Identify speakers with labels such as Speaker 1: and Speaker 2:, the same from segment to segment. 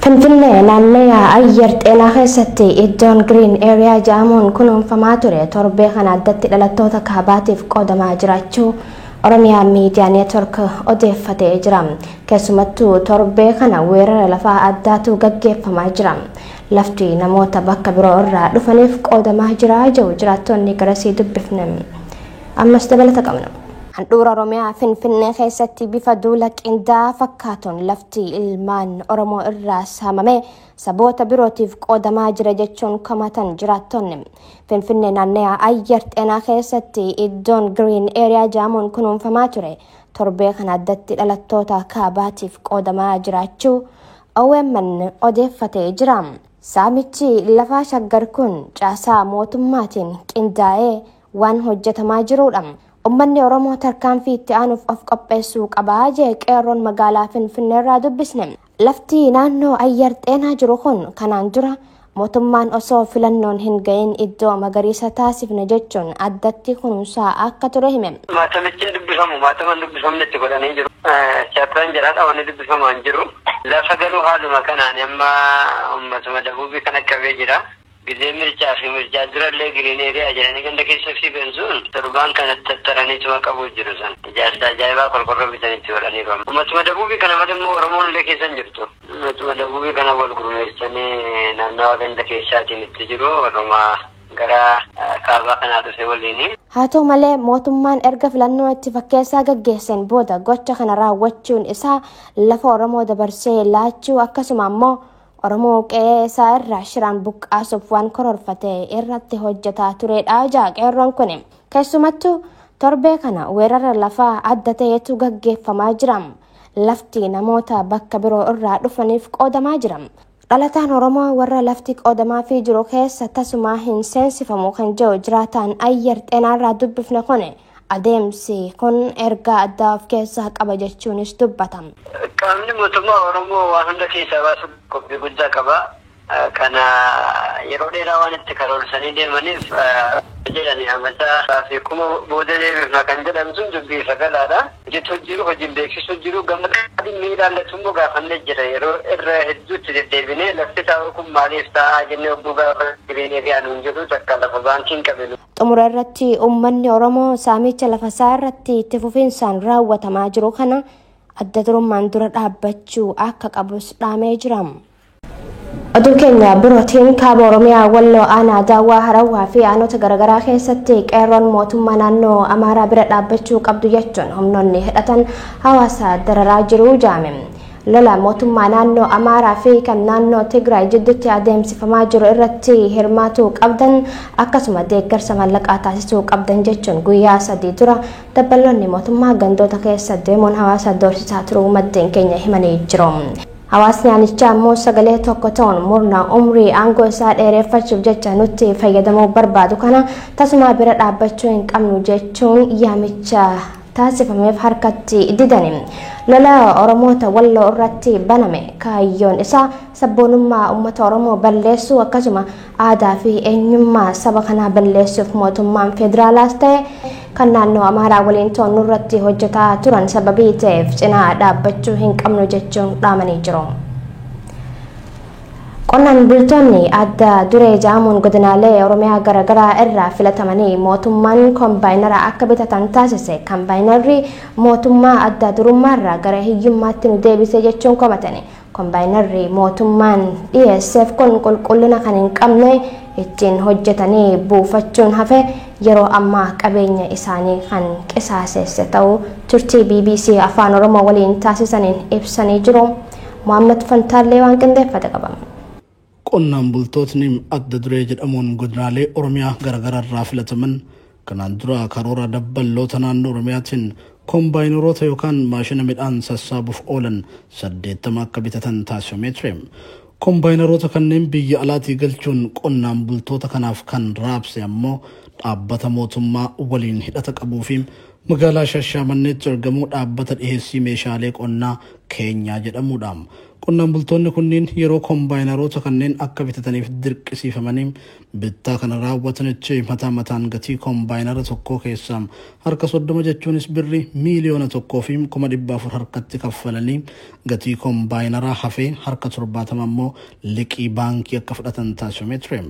Speaker 1: Finfinnee naannoo ayyar xeenaa keessatti iddoon Green Area jedhamuun kunuunfamaa ture torbee kana addatti dhalattoota kaabaatiif qoodamaa jiraachuu Oromiyaa Miidiyaa Neetwork odeeffatee jira. Keessumattuu torbee kana weerara lafaa addaatu gaggeeffamaa jira. Lafti namoota bakka biroo irraa dhufaniif qoodamaa jira jedhu jiraattonni garasii dubbifne. Ammas dabalata qabna. Handhuura Oromiyaa Finfinnee keessatti bifa duula qindaa'aa fakkaatuun lafti ilmaan Oromoo irraa saamame saboota birootiif qoodamaa jira jechuun komatan jiraattonni. Finfinnee naannoo ayyar xeenaa keessatti iddoon Green Area jedhamuun kunuunfamaa ture torbee kana addatti dhalattoota kaabaatiif qoodamaa jiraachuu OMN odeeffatee jira. Saamichi lafaa Shaggar kun caasaa mootummaatiin qindaa'ee waan hojjetamaa jirudha. Uummanni Oromoo tarkaanfii itti aanuuf of qopheessuu qabaa jee qeerroon magaalaa Finfinnee irraa dubbisne. Lafti naannoo ayyar xeenaa jiru kun kanaan dura mootummaan osoo filannoon hin gahin iddoo magariisa taasifne jechuun addatti kunuunsaa akka ture hime.
Speaker 2: Maatamichi dubbifamu, maatama dubbifamne itti godhanii jiru. Chaaptaan jedhaa dhaabanii dubbifamaa hin jiru. Lafa garuu haaluma kanaan amma uummatuma dabuubii kana qabee jira. Gizee mirchaa fi mirchaa durallee Green Area jedhanii ganda keessa fiigan sun torbaan kana tattaraniituma qabu jiru san. Ijaarsa ajaa'ibaa qorqorroo bitanitti godhaniiru. Uummatuma dabuubii kana malee immoo Oromoon illee keessa hin jirtu. Uummatuma dabuubii kana wal gurmeessanii naannawa ganda keessaatiin itti jiru. Warrumaa gara kaabaa kanaa dhufe waliini.
Speaker 1: Haa ta'u malee mootummaan erga filannoo itti fakkeessaa gaggeessan booda gocha kana raawwachuun isaa lafa Oromoo dabarsee laachuu akkasuma ammoo Oromoo qe'ee isaa irraa shiraan buqqaasuuf waan karoorfate irratti hojjetaa turedha jedha qeerroon kun. Keessumattuu torbee kana weerara lafaa adda ta'etu gaggeeffamaa jira. Lafti namoota bakka biroo irraa dhufaniif qoodamaa jira. Dhalataan Oromoo warra lafti qoodamaafii jiru keessa tasumaa hin seensifamu kan jedhu jiraataan ayyar xeenaarraa dubbifne kun adeemsi kun ergaa addaa of keessaa qaba jechuunis dubbata.
Speaker 2: Qaamni mootummaa Oromoo waan hunda keessaa baasu qophii guddaa qaba. Kana yeroo dheeraa waan itti karoorsanii deemaniif jedhani amata fi kuma booda deebifna kan jedhamu sun dubbii sagalaadha. Hojjetu jiru, hojiin beeksisuu jiru, gama dhimmi ilaallatu immoo gaafannee jira. Yeroo irra hedduutti deddeebinee lafti taa'u kun maaliif taa'aa jennee obbuu gaafa Green Area nuun jedhu takka lafa baankiin qabinu.
Speaker 1: Xumura irratti uummanni Oromoo saamicha lafa isaa irratti itti fufinsaan raawwatamaa jiru kana adda durummaan dura dhaabbachuu akka qabus dhaamee jira. Oduu keenya birootiin kaaba Oromiyaa Walloo aanaa Daawwaa Harawwaa fi aanota garaagaraa keessatti qeerroon mootummaa naannoo Amaaraa bira dhaabbachuu qabdu jechuun humnoonni hidhatan hawaasa dararaa jiru jaame. Lola mootummaa naannoo Amaaraa fi kan naannoo Tigraay jidduutti adeemsifamaa jiru irratti hirmaatuu qabdan akkasuma deeggarsa maallaqaa taasisuu qabdan jechuun guyyaa 3 dura dabballoonni mootummaa gandoota keessa deemuun hawaasa doorsisaa turuu maddeen keenya himanii jiru. Hawaasni aanichaa immoo sagalee tokko ta'uun murna umrii aangoo isaa dheereffachuuf jecha nutti fayyadamuu barbaadu kana tasuma bira dhaabbachuu hin qabnu jechuun yaamicha taasifameef harkatti didani. Lola Oromoota Walloo irratti baname kaayyoon isaa sabboonummaa uummata Oromoo balleessuu akkasuma aadaa fi eenyummaa saba kanaa balleessuuf mootummaan federaalaas ta'e kan naannoo Amaaraa waliin to'annoo irratti hojjetaa turan sababii ta'eef cinaa dhaabbachuu hin qabnu jechuun dhaamanii jiru. Qonnaan bultoonni adda duree jedhamuun godinaalee Oromiyaa garaagaraa irraa filatamanii mootummaan kombaayinara akka bitatan taasise. Kombaayinarri mootummaa adda durummaarraa gara hiyyummaatti nu deebise jechuun komatani. Kombaayinarri mootummaan dhiyeesseef kun qulqullina kan hin qabne ittiin hojjetanii buufachuun hafe yeroo ammaa qabeenya isaanii kan qisaaseesse ta'uu turtii BBC Afaan Oromoo waliin taasisaniin ibsanii jiru. Mohaammed Fantaallee waan qindeeffate qaba.
Speaker 3: Qonnaan bultootni adda duree jedhamuun godinaalee Oromiyaa garaagaraa irraa filataman kanaan dura karoora dabballoota naannoo Oromiyaatiin kombaayinaroota yookaan maashina midhaan sassaabuuf oolan 80 akka bitatan taasifamee ture. Kombaayinaroota kanneen biyya alaatii galchuun qonnaan bultoota kanaaf kan raabse ammoo dhaabbata mootummaa waliin hidhata qabuu fi magaalaa Shashamanneetti argamu dhaabbata dhiheessii meeshaalee qonnaa Keenyaa jedhamudha. Qonnaan bultoonni kunniin yeroo kombaayinaroota kanneen akka bitataniif dirqisiifamanii bittaa kana raawwatanichi mataa mataan gatii kombaayinara tokkoo keessaa harka 30 jechuunis birri 1,100,000 harkatti kaffalanii gatii kombaayinaraa hafee harka 70 ammoo liqii baankii akka fudhatan taasifamee ture.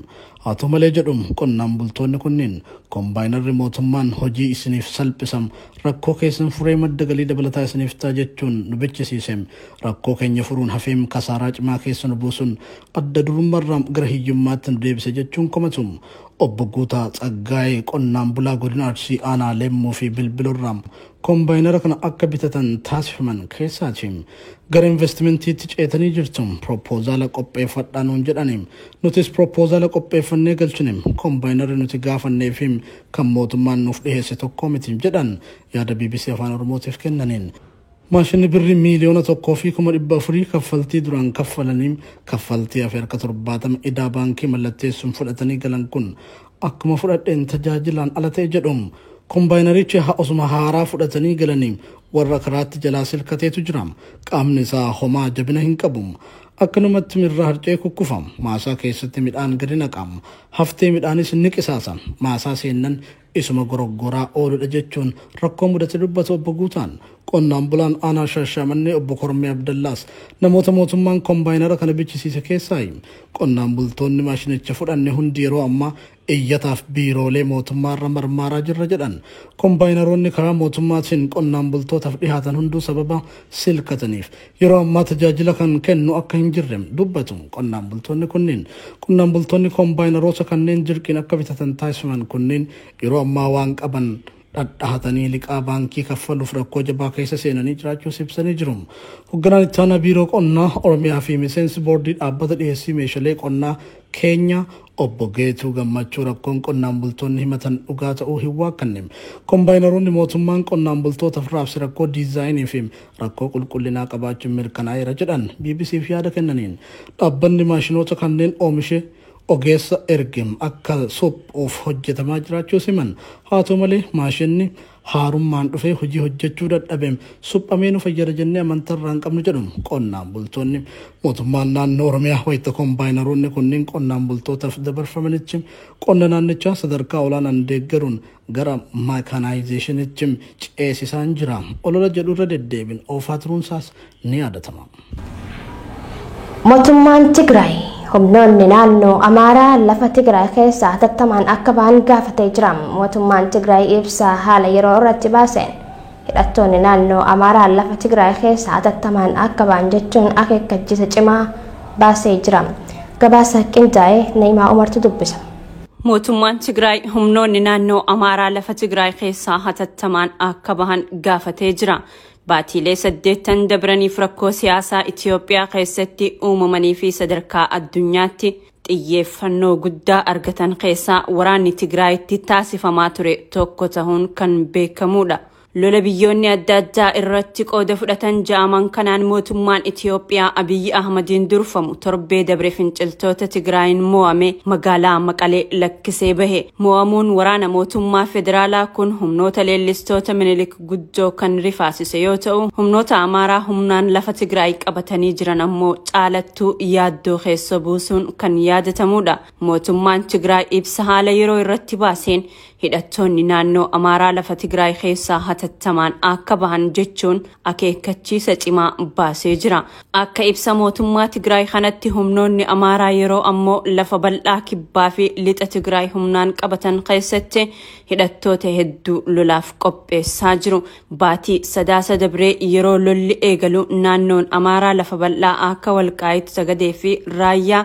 Speaker 3: Haa ta'u malee jedhu qonnaan bultoonni kunniin kombaayinarri mootummaan hojii isiniif salphisam rakkoo keessan furee madda galii dabalataa isiniif ta'a jechuun nu bichisiise rakkoo keenya furuun hafeem kasaaraa cimaa keessa nu buusuun adda durummaarraa gara hiyyummaatti nu deebise jechuun komatu. Obbo Guutaa Tsaggaayee qonnaan bulaa godina Arsii aanaa Leemmuu fi Bilbilurraa kombaayinara kana akka bitatan taasifaman keessaati. Gara investimentiitti ceetanii jirtu propoozaala qopheeffadhaa nuun jedhani. Nutis propoozaala qopheeffannee galchine kombaayinarri nuti gaafannee fi kan mootummaan nuuf dhiheesse tokko miti jedhan yaada BBC Afaan Oromootiif kennaniin. Maashinni birrii 1,400,000 kaffaltii duraan kaffalanii kaffaltii hafe harka 70 idaa baankii mallatteessuun fudhatanii galan kun akkuma fudhadheen tajaajilaan ala ta'e jedhu. Kombaayinarichi osuma haaraa fudhatanii galanii warra karaatti jalaa silkateetu jira. Qaamni isaa homaa jabina hin qabu. Akkanumatti mirraa harcee kukkufa. Maasaa keessatti midhaan gadi naqama. Haftee midhaanis ni qisaasa. Maasaa seennan isuma goroggoraa ooludha jechuun rakkoo mudate dubbatu obbo Guutaan. Qonnaan bulaan aanaa Shaashamannee obbo Kormee Abdallaas namoota mootummaan kombaayinara kana bichisiise keessaayi. Qonnaan bultoonni maashinicha fudhanne hundi yeroo ammaa iyyataaf biiroolee mootummaarra marmaaraa jirra jedhan. Kombaayinaroonni karaa mootummaatiin qonnaan bultootaaf dhihaatan hunduu sababa silkataniif yeroo ammaa tajaajila kan kennu akka hin jirre dubbatu qonnaan bultoonni kunneen. Qonnaan bultoonni kombaayinaroota kanneen dirqiin akka bitatan taasifaman kunneen yeroo ammaa waan qaban dhadhahatanii liqaa baankii kaffaluuf rakkoo jabaa keessa seenanii jiraachuus ibsanii jiru. Hoogganaan itti aanaa biiroo qonnaa Oromiyaa fi miseensi boordii dhaabbata dhiyeessii meeshaalee qonnaa Keenya obbo Geetuu Gammachuu rakkoon qonnaan bultoonni himatan dhugaa ta'uu hin waakkanne. Kombaayinaroonni mootummaan qonnaan bultootaaf raabse rakkoo diizaayinii fi rakkoo qulqullinaa qabaachuun mirkanaa'eera jedhan BBCf yaada kennaniin. Dhaabbanni maashinoota kanneen oomishe ogeessa ergem akka suphuuf hojjetamaa jiraachuu siman. Haa ta'u malee maashinni haarummaan dhufee hojii hojjechuu dadhabeem suphamee nu fayyada jennee amantarraa hin qabnu jedhu qonnaan bultoonni. Mootummaan naannoo Oromiyaa wayita kombaayinaroonni kunneen qonnaan bultootaaf dabarfamanichi qonna naannichaa sadarkaa olaanaan deeggaruun gara maakaanaayizeeshinichi ceesisaan jira. Olola jedhurra deddeebiin oofaa turuunsaas ni yaadatama.
Speaker 1: Mootummaan Tigraay humnoonni naannoo Amaaraa lafa Tigraay keessaa hatattamaan akka ba'an gaafatee jira. Mootummaan Tigraay ibsa haala yeroo irratti baaseen hidhattoonni naannoo Amaaraa lafa Tigraay keessaa hatattamaan akka ba'an jechuun akeekkachiisa cimaa baasee jira. Gabaasa qindaa'ee Na'imaa Umartu dubbisa.
Speaker 4: Mootummaan Tigraay humnoonni naannoo Amaaraa lafa Tigraay keessaa hatattamaan akka bahan gaafatee jira. Baatiilee 8 dabraniif rakkoo siyaasaa Itoophiyaa keessatti uumamanii fi sadarkaa addunyaatti xiyyeeffannoo guddaa argatan keessaa waraanni Tigraayitti taasifamaa ture tokko ta'uun kan beekamudha. Lola biyyoonni adda addaa irratti qooda fudhatan ja'aman kanaan mootummaan Itoophiyaa Abiyyi Ahmadiin durfamu torbee dabre finciltoota Tigraayin mo'ame magaalaa Maqalee lakkisee bahe. Mo'amuun waraana mootummaa federaalaa kun humnoota leellistoota Minilik guddoo kan rifaasise yoo ta'u, humnoota Amaaraa humnaan lafa Tigraay qabatanii jiran ammoo caalattuu yaaddoo keessa buusuun kan yaadatamudha. Mootummaan Tigraay ibsa haala yeroo irratti baaseen hidhattoonni naannoo Amaaraa lafa Tigraay keessaa hatattamaan akka bahan jechuun akeekkachiisa cimaa baasee jira. Akka ibsa mootummaa Tigraay kanatti humnoonni Amaaraa yeroo ammoo lafa bal'aa kibbaa fi lixa Tigraay humnaan qabatan keessatti hidhattoota hedduu lolaaf qopheessaa jiru. Baatii sadaasa dabree yeroo lolli eegalu naannoon Amaaraa lafa bal'aa akka Walqaayitu Sagadee fi Raayyaa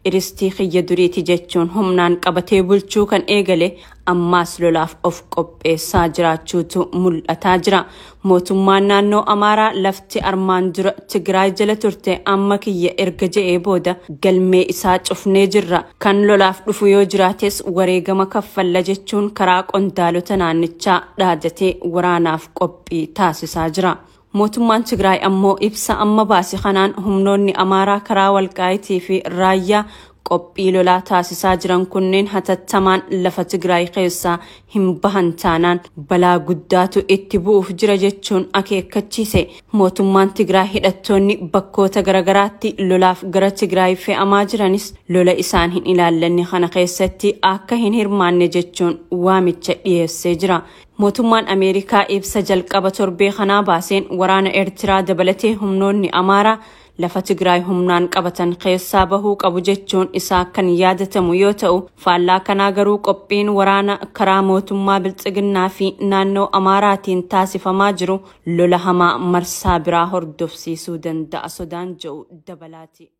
Speaker 4: iristii xiyya duriiti jechuun humnaan qabatee bulchuu kan eegale ammaas lolaaf of qopheessaa jiraachuutu mul'ataa jira. Mootummaan naannoo Amaaraa lafti armaan dura Tigraay jala turte amma kiyya erga je'ee booda galmee isaa cufnee jirra. Kan lolaaf dhufu yoo jiraates wareegama kaffalla jechuun karaa qondaalota naannichaa dhaadatee waraanaaf qophii taasisaa jira. Mootummaan Tigraay ammoo ibsa amma baase kanaan humnoonni Amaaraa karaa Walqaayitii fi Raayyaa Qophii lolaa taasisaa jiran kunneen hatattamaan lafa Tigraay keessaa hin bahan taanaan balaa guddaatu itti bu'uuf jira jechuun akeekkachiise. Mootummaan Tigraay hidhattoonni bakkoota garagaraatti lolaaf gara Tigraay fe'amaa jiranis lola isaan hin ilaallanne kana keessatti akka hin hirmaanne jechuun waamicha dhiyeessee jira. Mootummaan Ameerikaa ibsa jalqaba torbee kanaa baaseen waraana Eertiraa dabalatee humnoonni Amaaraa lafa Tigraay humnaan qabatan keessaa bahuu qabu jechuun isaa kan yaadatamu yoo ta'u, faallaa kanaa garuu qophiin waraana karaa mootummaa Bilxiginnaa fi naannoo Amaaraatiin taasifamaa jiru lola hamaa marsaa biraa hordofsiisuu danda'a sodaan jedhu dabalaati.